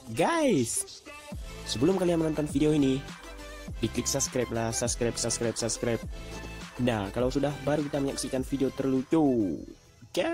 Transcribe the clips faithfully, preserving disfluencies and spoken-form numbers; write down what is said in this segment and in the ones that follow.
Guys, sebelum kalian menonton video ini, diklik subscribe lah, subscribe, subscribe, subscribe. Nah, kalau sudah, baru kita menyaksikan video terlucu. Go!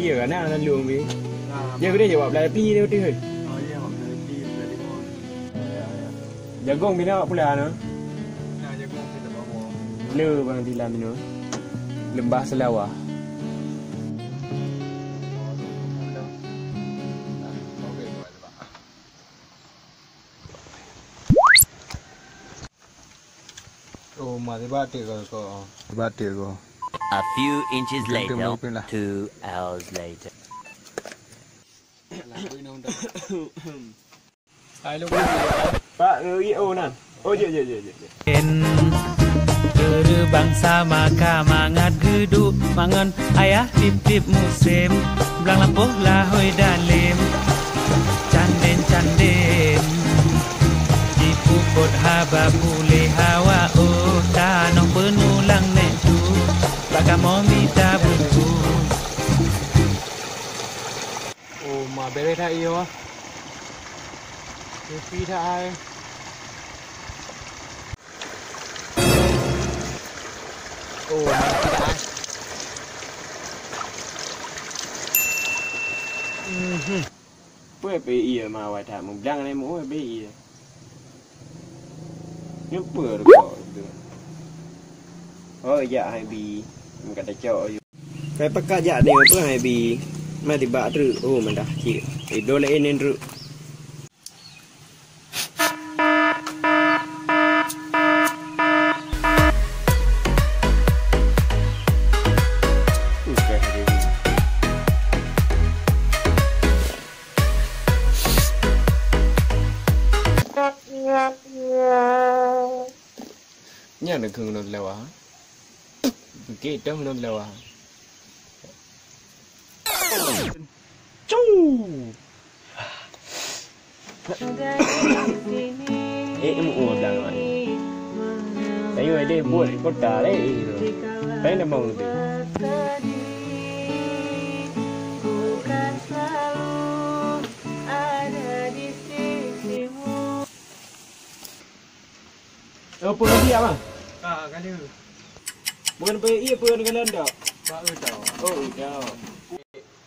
Iya kan, nah, lalu ambil. Nah, dia gede je, buat belah api dia betul. Oh, iya, buat belah api, belah limau. Ya, ya. Jagong bina awak pula, nah. Nah, jagong kita bawa. Le bang Dilan bina. Lembah Selawa. Oh, mari batik kau, kau. Batik kau. A few inches later, two hours later. Pak, ngeri oh nan. Oh, jek, jek, jek, jek. Keureubang sama ka mangat geuduek mangon ayah tiep-tiep musém. Blang lampôh lahôi dalem, candén-candén. Jipukot haba puléh hawa, oh, tanoh peunulang nèk tu, bak kamoe mita buku. Oh, ma bèrèh that iyo. Sepi that hai. Oh, ma sepi that hai. Mhm. Peue pih ié ma awai that meublang lé meu pih ié. Nyoe peue rukok tu? Oh, jak hai bi. Meukat tacok. Kai pakat jak ni apa hai bi? Mah tibak treuk. Oh, mandah cik. Eh, dua lain ni treuk. Nyan na keunoe lewat. Bukit dah na lewat. Cu! Eh, ilmu orang lain. Saya ada buat kota lain. Saya nak mau lebih. Apa lagi, Abang? Ah, kali. Bukan P I, apa dengan anda? Pak Uda. Oh, Uda.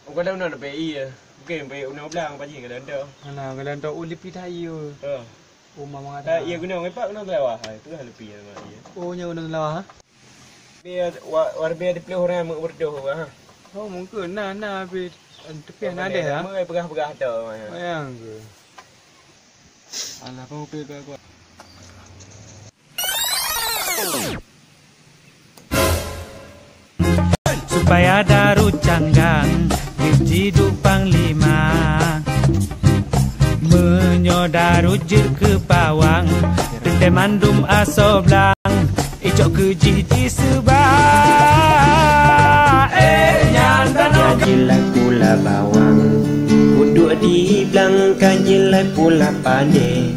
Bukan dah undang P I ya? Bukan P I undang belang, apa je kalau anda? Mana kalau anda ulip dah iya. Ha. Oh, mama kata. Tak, iya guna, apa guna kelawah? Ha, itu dah lebih ya, mak, iya. Oh, nya guna kelawah, ha? Biar wa-, war biar dipelih orang yang berdoh, ha. Oh, mungkin. Nah, nah, habis. Tapi yang ada, ha? Nama pegang-pegang tu, ha. Bayang ke? Alah, kau pay kat aku. Supaya daru canggang, jeuet jiduek panglima. Meunyoe daru jeuet keu pawang, teuntèe mandum asoe blang. Icok keu jih jiseubah, eh, nyan tanoh. Ka jeulaih pula bawang, uduk di blang ka jeulaih pula padé.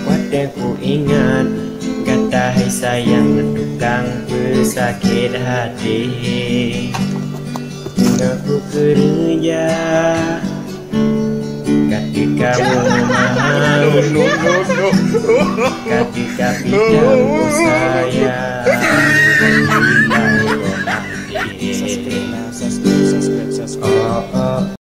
Watèe ku ingat gata hai sayang, tukang peusakét haté. Guna ku keureuja, ka teuka meumahan, ka teuka pidang ku sayang.